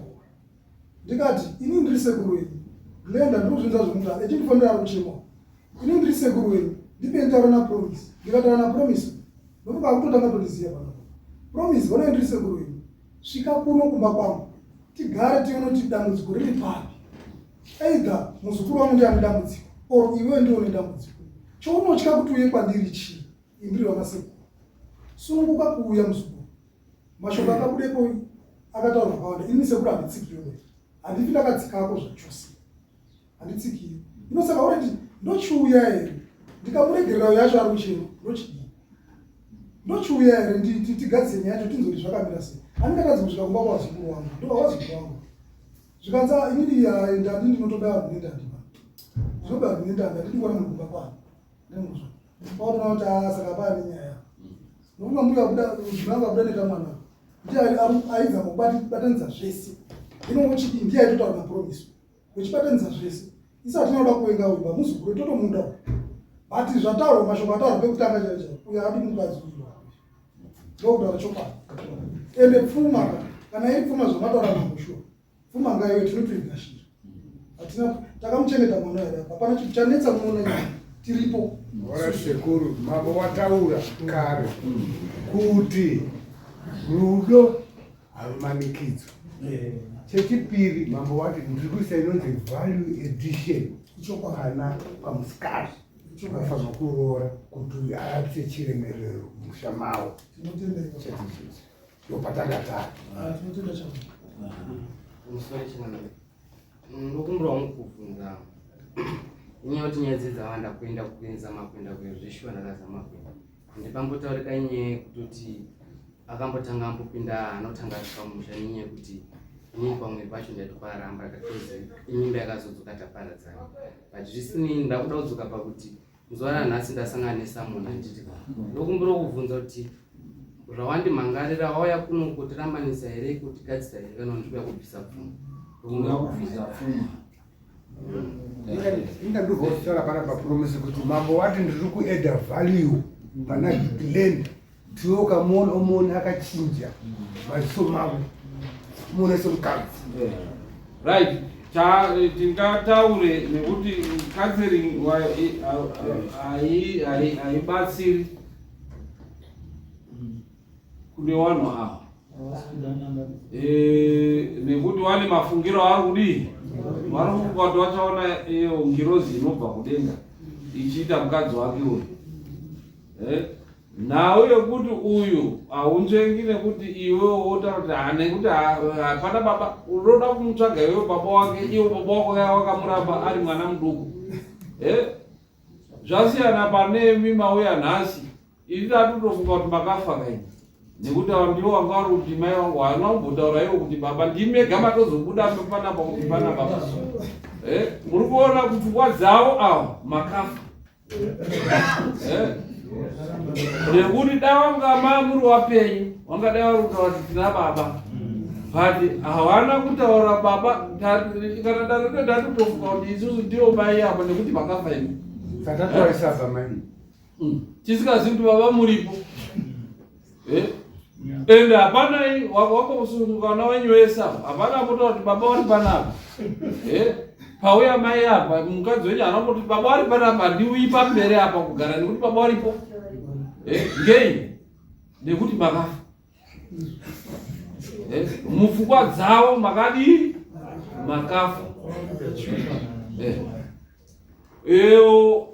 ndikati ini ndiri sekuru wenyu glenda ndiri kuzvinza zvomudaro echindifonera ari kuchema ini ndiri sekuru wenyu ndipe nditaura napromise ndikataura napromise nokuti akutotanga tondiziva panapa promise honai ndiri sekuru wenyu svika kuno kumba kwangu tigare tione kuti dambudziko riri papi either muzukuru wangu ndiye ane dambudziko or iwewe ndiwe une dambudziko chounotya kuti uye kwandiri chii indiri vana sekuru sununguka kuuya muzukuru mashoko akabudepo akataurwa akawanda ini sekuru handitsikiyo handifi ndakadzikako zvachose handitsikiyo ino saka urati ndochiuya here ndikamuregerera uyo yacho ari kuchema ndochidii ndochiuya here tigadzire nyaya yacho tinzoti zvakamira sei handingatadzi kusvika kumba kwavazukuru wangu ndovavazukuru wangu zvikanzi ah, inini ah, ndandi ndinotobaya vanhu nendandi pa ndinobaya vanhu nendandi handidi kuona munhu kumba kwangu nemuzvo pakutoona kuti ah, saka pane nyaya nokunga mbuya abuda mbuya abuda nekamwana ndiye aizama kubatanidza zvese ino uchidii ndiye aitotaura napromise uchibatanidza zvese isu hatina kuda kuvenga uyu bamuzukuru totomuda uyu but zvataurwa mashoko ataurwa pekutanga chaicho chaicho uyo haadi mukadzi uyu ndokutaura chokwadi ende pfuma kana iri pfuma zvamataura mambo shuwa pfuma ngaiwe tinotoigashira hatina takamuchengeta mwana here apa hapana chinhu chanetsa muona nyaya tiripo ora sekuru mambo wataura kare kuti rudo harumanikidzwa chechipiri mambo wati ndiri kuisa inonzi value addition kana pamusikana vanofanirwa kuroora kuti aite chiremerero musha mavo ndopatanga tari ah, ndokumbira wangu kubvunza inyaya kuti nyaya idzi dzawanda kuenda kuenzama kuenda kuya zveshuwa ndakazama kuenda ndipambotaurika nyaya yekutoti akambotanga ambopinda anotanga asvika mumusha nenyaya yekuti inini pamwe pacho ndaitoparamba because imimba yakazodzoka taparadzana but zvisinei ndakuda kudzoka pakuti muzuva ranhasi ndasangana nesamona handiti ndokumbira kubvunza kuti zvawandimhangarira wauya kuno kutirambanisa here kutigadzisa here kana ndikuya kubvisa pfuma ndokumbira kubvisa pfuma inga ndobva kutaura pana papromisi kuti mambo wati ndiri kuedha value pana glen Tiwe ukamuona omuona akachinja maziso mavo muone semukadzi. Right, tingataure nekuti counseling haibatsiri kune vanhu ava eh, nekuti wane mafungiro aari kudii vari kufunga kuti vachaona iyo ngirozi inobva kudenga ichiita mukadzi wake uyu eh, nhau yekuti uyu haunzvengi nekuti iwe wotaura kuti ha nekuti hapana baba unoda kumutsvaga iwe baba wake iwo baba wako kaya wakamuramba ari mwana muduku eh, zvasiyana panemi mauya nhasi Ini ndatotofunga kuti makafa kaini nekuti ava ndivo vanga vari kuti mai vangu haana kumbotaura ivo kuti baba ndimega matozobuda panapa kuti pana baba eh, muri kuona kupfungwa dzavo ava makafa eh, nekuti dai vanga ma muri wapenyu vangadai vari kutaura kuti tina baba but havana kutaura baba kana darito ndatotofunga kuti isusu ndivo mai ava nekuti makafa imi Tatatoaisaba mai. Tisikazivi kuti baba muripo. Eh? Ende hapana wakosununguka vana wenyu wese apa. Hapana ambotaura kuti baba vari panapa. Eh? Pauya mai apa mukadzi wenyu haana kuti baba vari panapa ndiuyi pamberi apa kugara nekuti baba varipo. Eh? Ngei? Nekuti makafa. Eh? Mupfungwa dzavo makadii? Makafa. Eh. Ewo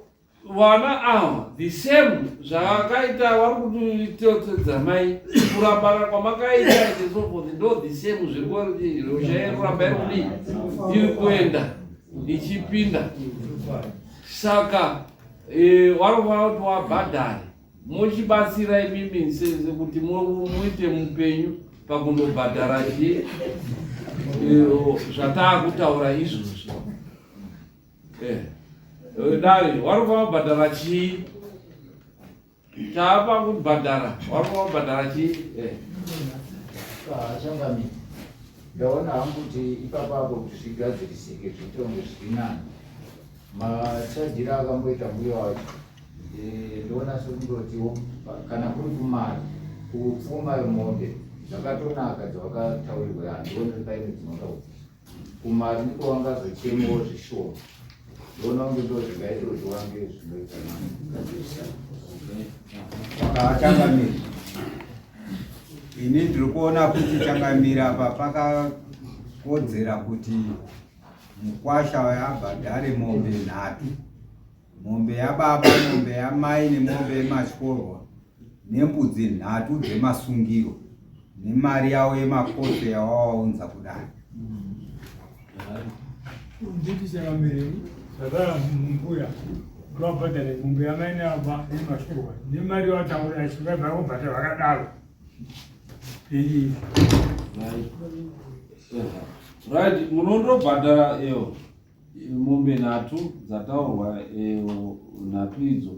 Vana ava the same zvavakaita vari kutotedza mai kurambana kwamakaita and so forth ndo the same zviri kurusha kuramba iri kudii iri kuenda ichipinda saka eh, vari kufanira kuti wabhadhare mochibatsira imimi kuti muite mupenyu pakundobhadhara chii eh, zvataakutaura izvozvi Eh, eh, dare wari kubhadhara chii? Taapa kubhadhara, wari kubhadhara chii? Eh. Ah, changamire, ndaona hangu kuti ipapo apo kuti zvigadzirisike zviite kunge zviri nani. Machajiro akamboita mbuya wacho eh, ndoona sekundotiwo kana kuri kumari kupfuma yemombe zvakatonaka dzavakataurirwa handioni paine dzinoda kubvisa. Kumari ndiko wangazochemawo zvishoma. Ndoona kunge ndo zvingaita kuti wange zvinoita nani kugadzirisa. Changamire, ini ndiri kuona kuti changamire apa pakakodzera kuti mukwasha abhadhare mombe nhatu, mombe yababa, mombe yamai nemombe yematyorwa nembudzi nhatu dzemasungiro nemari yavo yemakoso yawawaunza kudare. Nditi changamire zvakara mbuya vabhadhare mombe yamai nababa nemashurwa nemari yawataura achivabva kubhadhara vakadaro. Right, munondobhadhara iyo mombe nhatu dzataurwa nhatu idzo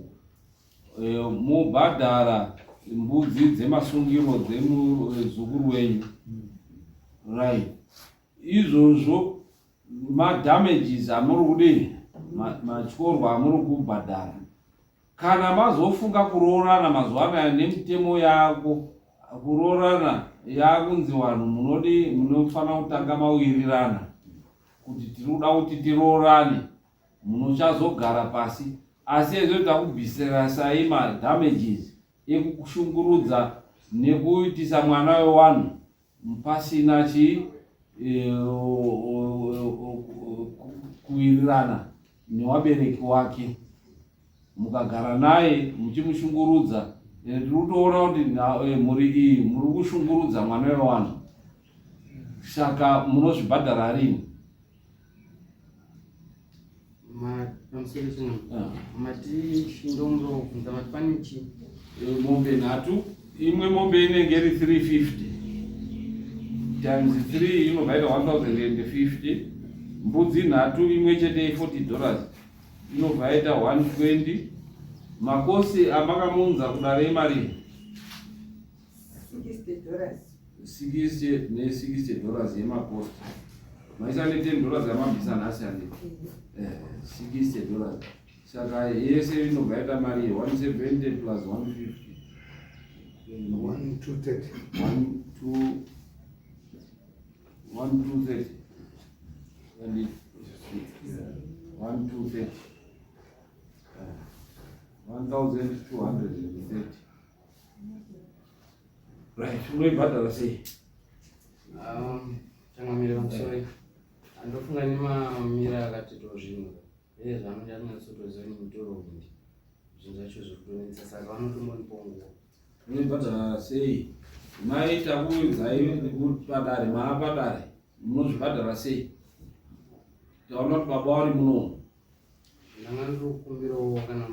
Eh, mobhadhara mbudzi dzemasungiro dzemuzukuru wenyu right izvozvo madamages amuri kudii matyorwa amuri kubhadhara kana mazofunga kuroorana mazuva anaya nemitemo yako kuroorana yakunzi vanhu munodi munofanira kutanga mawirirana kuti tiri kuda kuti tiroorane munochazogara pasi asi ezvo takubvisirasai madamages ekukushungurudza nekuitisa mwana wewanhu pasina chi e, kuwirirana newabereki wake mukagara naye muchimushungurudza e, tiri kutoona kuti e, mhuri iyi muri kushungurudza mwana wewanhu saka munozvibhadhara rini Pamusoro chino mati chindomurobvunza mati pane chi eh, mombe nhatu imwe mombe inenge iri 350 times 3 inobva ita 1050 mbudzi nhatu imwe chete i40 dollars inobva yaita 120 makosi amakamuunza kudare imarii 60 dollars 60 ne 60 dollars yemapost maisa ne 10 dollars yamabvisa nhasi andi eh, 60 dollars saka yese inobva yaita mari ye 170 plus 150 1 2 30. 1 2 1 2 30. And 1 2 30. 1230. Right, unoibhadhara sei? Changamire pamusoro, andofunga nemamira akatitawo zvinhu uye zvanoda kunyatsotoziva nemutoro undi zvinhu zvacho zviri kutonetsa, saka vanotombonipawo nguva. Unoibhadhara sei? Mai, takuudzai padare, maapadare, munozvibhadhara sei? Taona kuti baba vari munomu. Ndanga ndiri kukumbirawo kana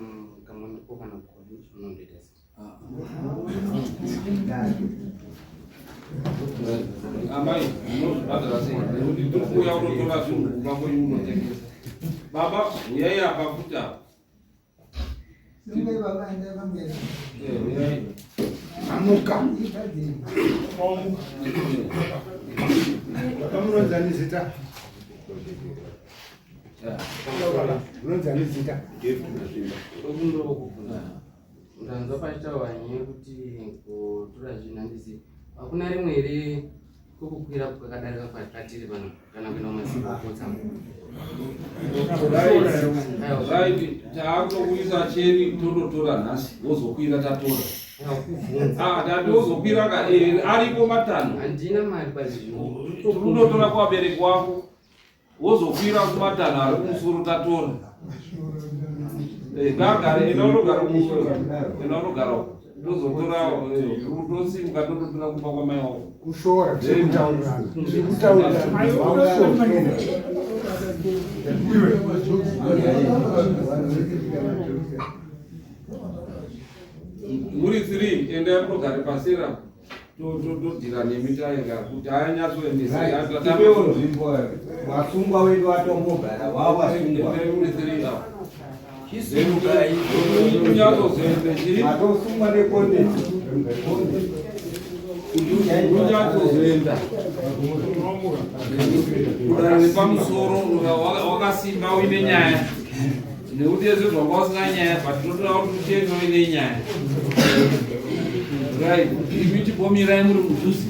kamondipo kana kodi unondoita sei? Amai, munozvibhadhara sei? Nekuti ndiri kuuya kunotora zvinhu kumba kwenyu unotengesa. Baba, uyai apa futi apa. Uyai. Amuka. Baba, munonzani zita? Munonzani zita? Ndokubvunza, ndanzwa pachitaurwa nyaya yekuti kutora zvinhu, handisi hakuna rimwe here kwekukwira kwakadarika kwatiri pano kana kuenda kumasiko kupotsa? Right, taakutokuisa cheri, tototora nhasi, wozokwira tatora. Ah, tati wozokwira ka aripo matanho. Handina mari pazvinhu. Unotora kuvabereki wako, wozokwira kumatanho ari kumusoro tatora. Ngagare, enda unogara kumusoro, enda unogara uko. Tozotora, tosimuka tototora kumba kwamai wako. Kushora tiri kutaurirana. Tiri kutaurirana. Muri three, endai munogare pasera, todhira nemi taenda kuti anyatsoendesa. Tipewo nzvimbo, vasungwa wedu vatombogara vavasungwa. Muri three apa. Chizimukai. Unyatsozoende chii? Matosungwa nekonde. Unyatsozoenda kudare repamusoro wakasimba uine nyaya, nekuti yese zvanga usina nyaya, but tinotoda kuti uchende uine nyaya. Right, imi chimbomirai muri mudhuze.